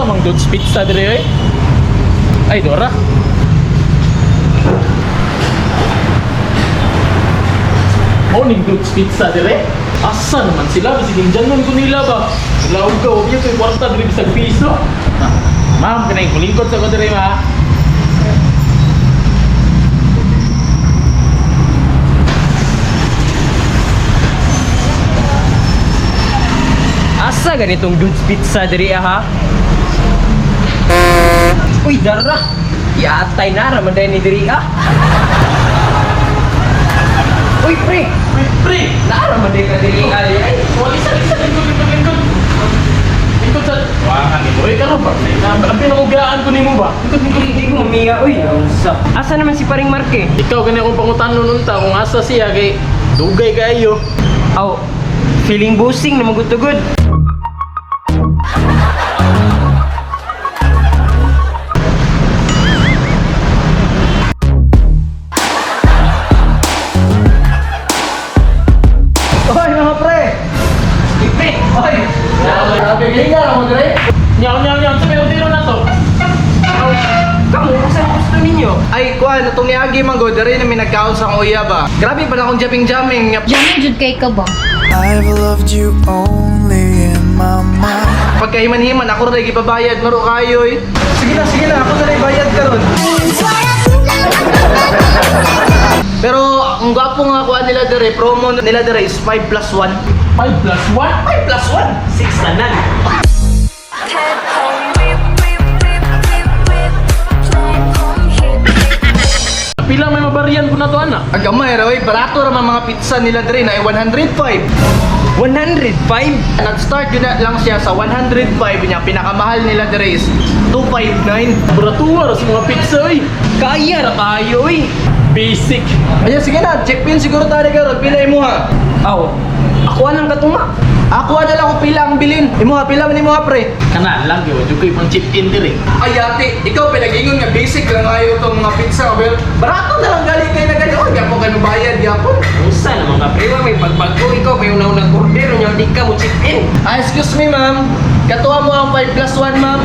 Mang Dudes Pizza dire eh. Ay, Dora. Morning Dudes Pizza dire. Asa naman sila? Bisig indyanon ko nila ba? Laog ka, huwag niyo ko'y kwarta dire bisag piso. Ah, ma'am, kanang kulingkod sa ko dire, ma. Asa ganitong Dudes Pizza diri ah, ha? Uy, dara. Yatay na raman dahil ni diri ah. Uy, pre. Uy, pre! Naara man dahil ka diri ah. Ay, Wali sa lisa, lingkod, lingkod, lingkod. Lingkod sa... Wah, ni mo, eh, karon ba? Ang pinangugaan ko nimo ba? Lingkod, lingkod. hindi ko umiya. Uy, unsa. Asa naman si paring Marke? Ikaw gani akong pangutanon unta kung asa siya kay dugay kaayo. Aw, feeling busing na magutugod. Hoy mga pre! Uy, pre. Hoy! Grabe kayo nga mo dire. Nyaw nyaw nyaw, sa may ordero na to. Kamu, asa ang gusto ninyo? Ay kuan atong niagi man go dire na mi nagkaon sa akong uya ba. Grabe pa na akong jamming-jamming nga Jamming jud kay ka ba? I've loved you only in my mind. pagkahiman-himan ako ra gipabayad maro kayo eh. Sige na, ako na rin bayad karon. Pero ang gwapo nga kuan nila dire, promo nila dire is 5 plus 1. 5 plus 1? 5 plus 1? Six tanan. Pila may mabarian ko na to anak. Ang gamay ra oy, barato ra man mga pizza nila dire na ay 105. 105? Nag-start yun na lang siya sa 105 niya. Pinakamahal nila dire is 259. Buratuwa ra sa mga pizza oy. Kaya ra kayo, uy. Basic. Ayan, sige na. Check pin siguro tayo karon. Pila imo ha? Aw, ako anang katunga. Ako na lang kung pila ang bilin. Imo ha, pila man imo ha, pre. Kana lang gyud, jud koy pang chip in dire. Ay, ate, ikaw pinagingon nga basic lang ayo tong mga pizza. Well, barato na lang gali kay na gani. Oh, gyapon kayo mabayad gyapon. Unsa naman ka, pre? Wa may pagbago. Ikaw may una-unang order. Unya, di ka mo chip in. Ah, excuse me, ma'am. Katuwa mo ang 5 plus 1, ma'am.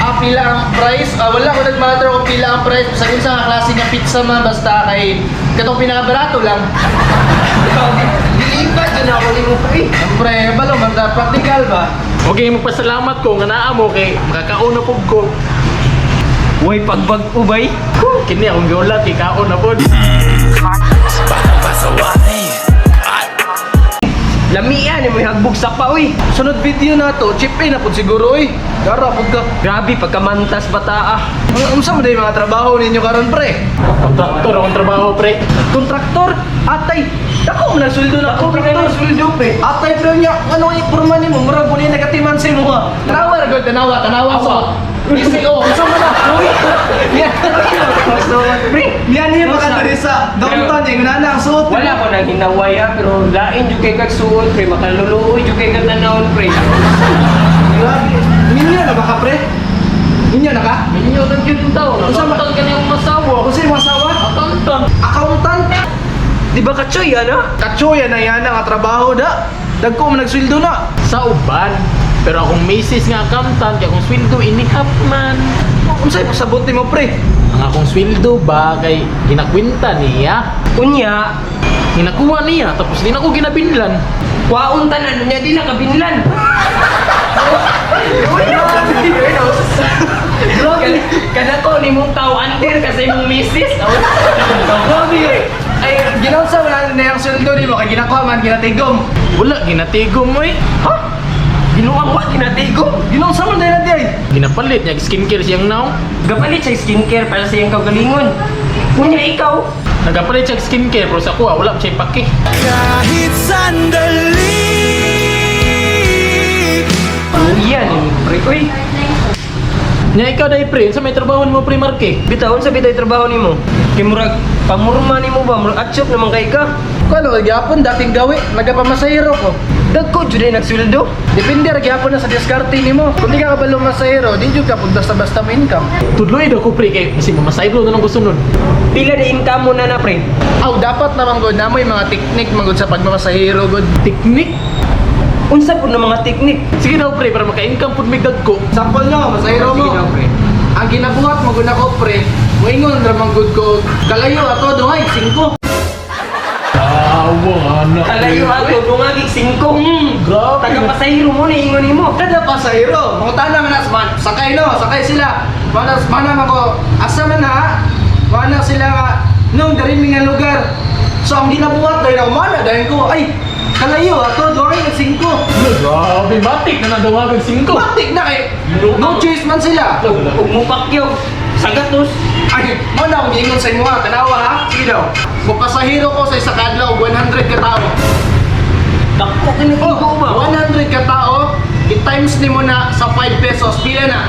Ah, pila ang price? Ah, wala ko nag-matter kung pila ang price. Sa unsa nga klase nga pizza, ma'am, basta kay katong pinakabarato lang. Dilipat yun ako ni mo, pre. Pre, balo man ta practical ba? Okay, magpasalamat ko nga naa mo kay makakaon na pud ko. Way pagbag-o, bay. Kini akong giulat kay kaon na pud. Lamian, mo hagbog sa pa, uy. Sunod video na to, chip in na pud siguro oy. Dara pud ka. Grabe, pagkamantas bata, ah. Ang unsa man day mga trabaho ninyo karon pre? Kontraktor akong trabaho pre. Kontraktor, atay. Dako man ang sweldo na Dako man ang sweldo, pre. Atay pre nya, ano ay porma nimo murag wala nagatiman sa imo ha. Tanawa ra gud, tanawa, tanawa so. Easy oh, unsa man na? Uy. Pre, Yan niya baka diri sa downtown yung nana ang suot. wala ko nang hinaway, ah, pero lain jud kay kag suot, pre. Makaluluoy jud kay kag tanawon, pre. Grabe. Minyo na ba ka pre? Minyo na ka? Minyo lang gyud taw. Unsa man- Accountant kani akong asawa. Unsa imong asawa? Accountant. Accountant. Di ba kachoy, ano? Katsoya na yan ang trabaho da. Dagko man nagsweldo na. Sa uban. Pero akong misis nga accountant kay akong sweldo inihap man. Unsay pasabot nimo pre? Ang akong sweldo ba kay ginakwenta niya. Unya, Ginakuha niya tapos di na ko ginabinlan. kwaon tanan, unya di na kabinlan. Grabe. Kada ko ni mong tao under kasi mong misis. Grabe. Ay, ginaunsa wala na yung sweldo nimo kay ginakuha man ginatigom. Wala ginatigom mo eh. Ha? Ginuwa ko ginatigo. Ginaunsa man dahil na di ay? Ginapalit niya skincare siyang now. Gapalit siya skincare para sa iyang kaugalingon. Unya ikaw, Nagapalit siya skincare pero sa kuha wala siya pake. Kahit sandali. Uya ni mo, pre. Uy, Nya ikaw dai pre, sa may trabaho nimo pre Marke. bitawon sa bitay trabaho nimo. Kay murag pamurma nimo ba, murag atsyop naman kay ka. Kuno gyapon dating gawi, nagapamasahero ko. Dagko jud ay nagsweldo. Depende ra gyapon na sa diskarte nimo. Kung di ka kabalo masahero, di jud ka pud basta-basta mo income. Tudloy daw ko pre kay kasi mamasayro na lang ko sunod. Pila na income mo na na pre. Aw, dapat naman gud namo yung mga teknik man gud sa pagmamasahero gud. Teknik. Unsa pud na mga teknik? Sige daw pre, para maka-income pud mig dagko. Sample no, masahiro mo. Sige daw, pre. Ang ginabuhat mo guna ko pre, moingon ra man gud ko. Kalayo ato dungay 5. Tawa anak. Kalayo ato dungagig 5. Grabe. Taga pasahero mo ni ingon nimo. Kada pasahero, mangutana man nas man, sakay no, sakay sila. Mana mana man ko, asa man na? Mana sila nga nung diri mi nga lugar. So ang ginabuhat dahil ako mana dahil ko ay kalayo ato dungay 5. Grabe, matik na nadawagag 5. Matik na kay no choice man sila. Ug mupakyaw sagatos. Ay, mo na akong giingon sa inyo ha, tanawa ha. Sige daw. Mupasahero ko sa isa ka adlaw og 100 ka tao. Dako kini Oh, ba? 100 ka tao, i-times nimo na sa 5 pesos. Pila na?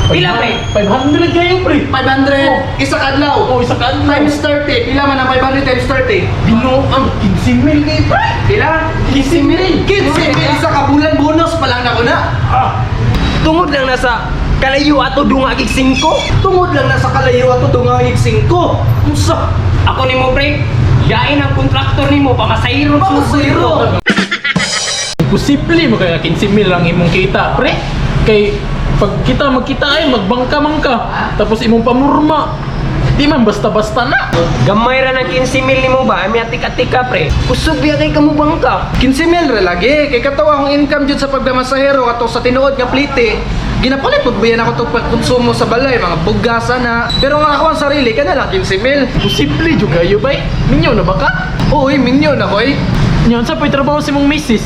Pila pre? 500 kayo pre. 500 isa ka adlaw. Oh, isa ka adlaw. Times 30, pila man ang 500 times 30? Ginoo ang 15 mil kayo pre. Pila? 15 mil. 15 mil isa ka bulan bonus pa lang nako na. Ah, Tungod lang nasa kalayo ato dungagig 5. Tungod lang nasa kalayo ato dungayig 5. Unsa? Ako nimo pre, yain ang kontraktor nimo pamasahero. Pamasahero. Imposible mo kaya 15 mil lang imong kita, pre. Kay pag kita magkita ay magbangka man ka. Tapos imong pamurma. Di man basta-basta na. Gamay ra ng 15 mil nimo ba? Ami atik-atik ka pre. Kusog biya kay kamo bangka. 15 mil ra lagi kay katawa akong income jud sa pagdamasahero ato sa tinuod nga plite. Ginapalit pud ba yan ako tog pagkonsumo sa balay, mga bugasa na. Pero nga ako ang sarili kana lang 15 mil. Imposible jud kayo bay. Minyo na ba ka? Uy, minyo na koy. Nyon sa pa'y trabaho si mong misis.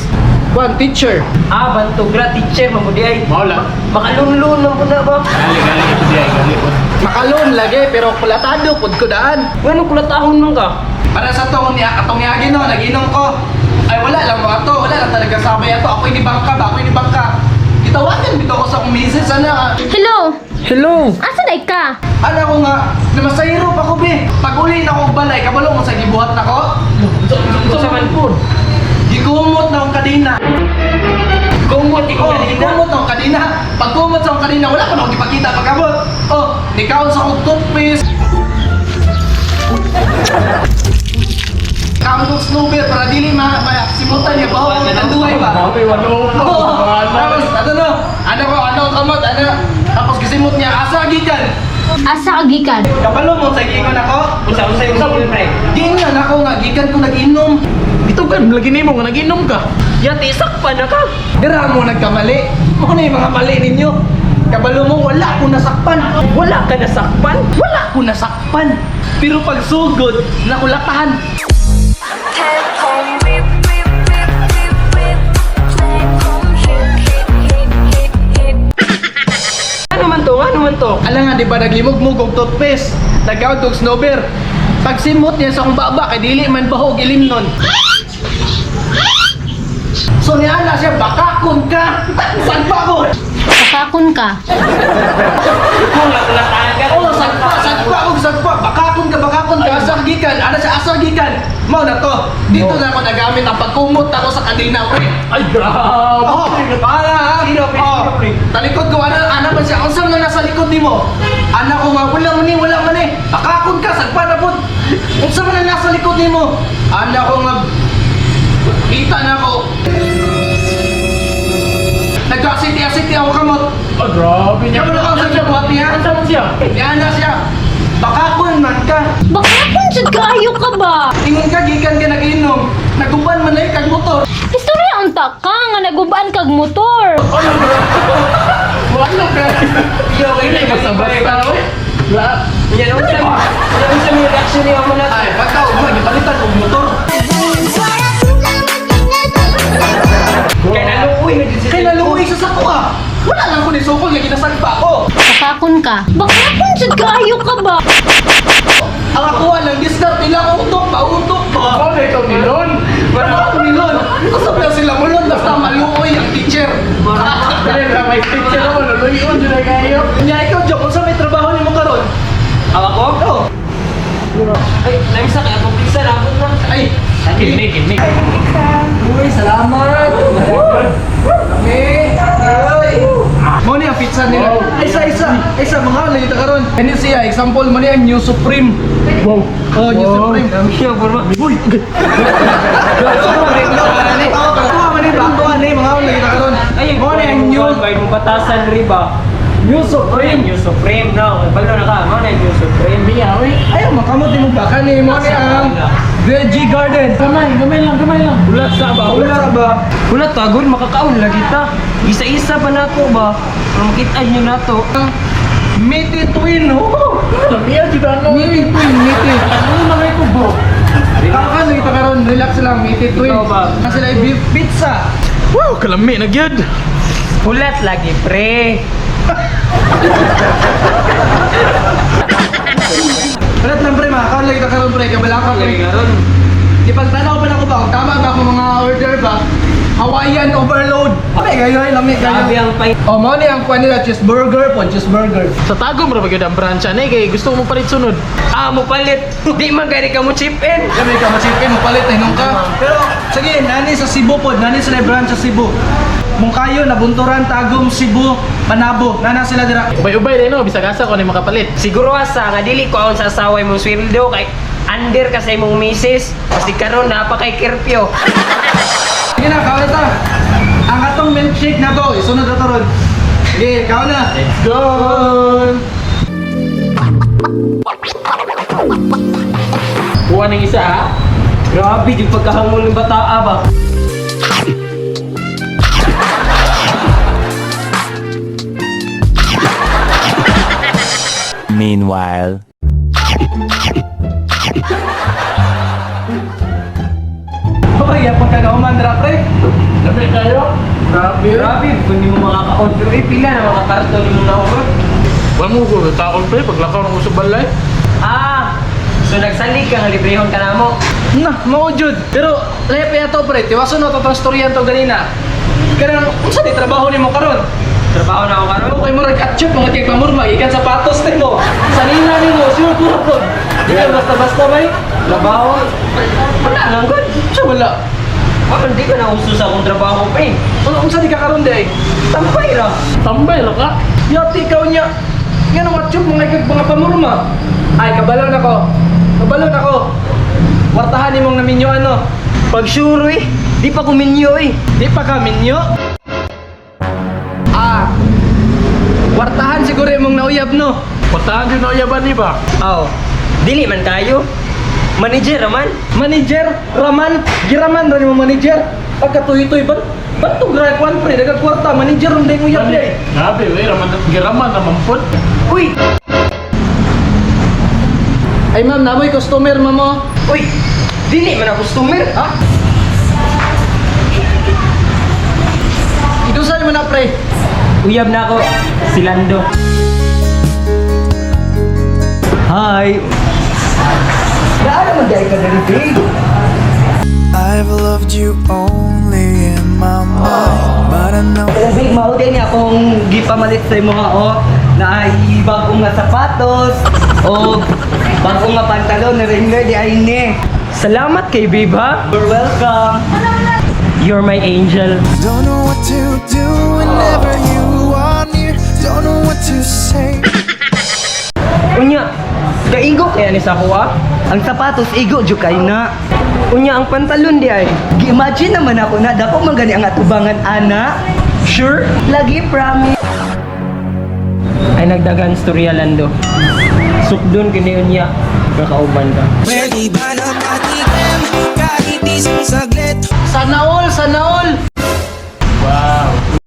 One teacher. Ah, bantugra teacher mamudi ay. Mao lang. Makalunlun lang pud na ba? Gali gali ito diay gali. Makalon lagi pero kulatado pud ko daan. Ngano kulatahon man ka? Para sa to ni atong niagi no, naginom ko. Ay wala lang mga to, wala lang talaga sabay ato. Ako ni bangka ba, ako ni bangka. Gitawagan bitaw ko sa akong misis ana. Hello! Hello. Asa na ka? Ana ko nga, namasahero pa ko be. Pag uli na ko og balay, kabalo mo sa gibuhat nako. Unsa man po? Gikumot na akong kadena. Kumot ikaw Oh, kanina. gikumot na akong kadena. Pag kumot sa akong kadena, wala ko na akong gipakita pagabot. Oh, nikaon sa akong toothpaste. Kaon kong snowbell para dili ma simutan niya ba? Oh, tanduay ba? Grabe, walo. Oo. Tapos, ano no? Ano ko, ano ang kamot, ano? Tapos gisimot niya, asa gikan? Asa ka gikan? Kabalo mo sa giingon ako? Unsa unsa yung sabon pre? Giingon ako nga, gikan ko nag-inom. Ito kan lagi nimo nga naginom ka. Yati sakpa na ka. Dira mo nagkamali. Mo na yung mga mali ninyo. Kabalo mo, wala ko nasakpan. Wala ka nasakpan. Wala ko nasakpan. Pero pag sugod, nakulatahan. Whip, whip, whip, whip, whip. Play, home, hit, hit, hit, hit, hit. Ano man to? Ano man to? Alam nga, di ba, naglimog-mug og toothpaste. Nagkaon og snowbear. Pag simot niya sa akong baba, kay dili man bahog ilim nun. So niana siya, bakakon ka! Sagpa ko! Kakakon ka. Kung nakulatahan ka. Oh, sagpa, sagpa, og sagpa. Bakakon ka, bakakon ka, asa gikan. Ana siya, asa gikan. Mao na to. Dito na ako nagamit ang pagkumot ako sa kadena, pre. Ay grabe. Oh, para ha. Sino, pre? Oh, Sino, pre? talikod ko, ana, ana man siya. Unsa man nasa likod nimo? Ana ko nga, wala man ni, wala man ni. Bakakon ka, sagpa na pud. Unsa man ang nasa likod nimo? Ana ko nga, kita na ako. Nagkasiti-asiti ako kamot. Ah, grabe niya. Kabalo ka sa buhat niya. Unsa man siya? Niana siya. Bakakon man ka. Bakakon jud kaayo ka ba? Ingon ka, gikan ka nag-inom. Naguban man lay kag motor. Istorya unta ka nga nagubaan kag motor. Wala ka. Yo, kay Hindi basta-basta. oy. La. Yan unsa yan unsa may reaction niya mo na. Ay, pagka ugma, gipalitan og motor. Kay naluoy na jud si Kay naluoy sa sako ah. Wala lang ko ni sukol nga ginasagpa ko. Kakakon ka. Bakakon jud kaayo ka ba? Ang ako lang discard nila utok ba utok ba. Ako na ikaw nilon. Wala ako nilon. Usap na sila mulon basta maluoy ang teacher. Dali ra may teacher ako luluyon jud na kayo. Nya ikaw Jok, unsa may trabaho nimo karon? Awa ko? Oh. Ay, naimsa kay akong pizza nabot na. Ay, Kini kini. uy, salamat. Okay. Ay. Mo ni ang pizza nila. Wow. Isa isa, isa mga lagi ta karon. Kani siya example mo ni ang New Supreme. Wow. Oh, New Wow. Supreme. Dami ang forma. Uy. Oh, plato ani mga lagi ta karon. Ay, Mo ni ang new Bay mo batasan ri ba? new Oy, supreme. New Supreme no. Balo na ka, mo na yung New Supreme. Miya, oy. Ayaw makamot nimo baka ni mo ni ang Veggie Garden. Gamay, gamay lang, gamay lang. Ulat sa ba? Wala ba? Wala tagol, makakaon lagi ta. Isa-isa pa nako ba? Para makita nyo na to. Miti Twin, oh. Miya, jud ano. Miti Twin, Miti. Ano na ko, bro? Kakaano ito karon, relax lang, Miti Twin. Ikaw ba? Ang sila ay beef pizza. Wow, kalami na gyud. Hulat lagi, pre. Ulat lang pre, makakaon lagi ta karon pre, kabala ka pre. Karon. Di pagtanaw pa na ko ba, kung tama ba akong mga order ba? Hawaiian overload. Okay, kayo ay lami Grabe kayo. ang pay. Oh, mo ni ang kuan nila cheeseburger po, cheeseburger. Sa Tagum ra ba gyud ang branch ani kay gusto mo palit sunod. Ah, mo palit. Di man gani ka mo chip in. Kami ka masipin mo palit na hinong ka. Pero sige, nani sa Cebu po, nani sila branch sa Cebu. Mungkayo, Nabunturan, Tagum, Cebu, Panabo, nana sila dira. Ubay-ubay din no, bisag asa ko ni makapalit. Siguro asa nga dili ko aon sa asaway mong sweldo kay under ka sa imong misis. Kasi karon napakay kirpyo. Sige na, kaon na ta. Ang atong milkshake na to, isunod na to ron. Sige, kaon na. Let's go. Kuha ng isa ha. Grabe yung pagkahangol ng bataa ba. Meanwhile. Hoy, yapon ka kauman dira pre. Lami kayo. Grabe. Grabe kung di mo makakaon. Pero eh, pila na mga karton mo naurot. Wala mo ko taon pre paglakaw ng usog balay. Ah, so nagsalig ka nga librehon ka na mo. Na, mao jud. Pero lahi pa yato pre, tiwason na to tong storyan to ganina. Kanang unsa di trabaho nimo karon? Trabaho na ako karon. Ano kay murag atchop mga kay pamurma ikan sapatos nimo. Sanina nimo, sure puro pod. Di ka basta-basta bay. Trabaho. Wala lang gud. Siya wala. Wala di ko na uso sa akong trabaho pa eh. Ano unsa di ka karon day? Tambay ra. Tambay ra ka. Yati ikaw niya. Nga nang atchop mga ikag mga pamurma. Ay kabalo na ko. Kabalo na ko. Wartahan nimong naminyo ano. Pag sure eh, di pa kuminyo eh. Di pa ka minyo. Ah. Wartahan siguro imong nauyab no. Patahan jud na uyaban ni ba? Aw, dili man kayo. Manager raman. Manager, Raman, giraman ra nimo manager. Pagkatuyoy-tuy ba? Ba't to gra kwan pre, daga kwarta, manager ron dayong uyab day. Grabe we, raman giraman na mampod. Uy, Ay ma'am, namoy customer ma'am oh. uy. Dili man ako customer. Ha? Idusal mo na pre. Uyab na ako. Si Lando. Hi. Gaano man dahil ka dali, babe? I've loved you only in my mind, but I know. Pero babe, mao din niya akong gipamalit sa imo nga oh, na ay bagong nga sapatos o bagong nga pantalon na rin di ay ni. Salamat kay babe ha. You're welcome. You're my angel. Don't know what to do whenever you are near. Don't know what to say. Unya, kaigo kaya ni sa ako ah. Ang sapatos igo jud kay na. Unya ang pantalon di ay. Gi-imagine naman ako na dako man gani ang atubangan ana. Sure? Lagi promise. Ay nagdagan storya Lando. Sukdon kini unya. Kakauban ka. Pwede ba na patikim kahit isang saglit? Sana all, sana all.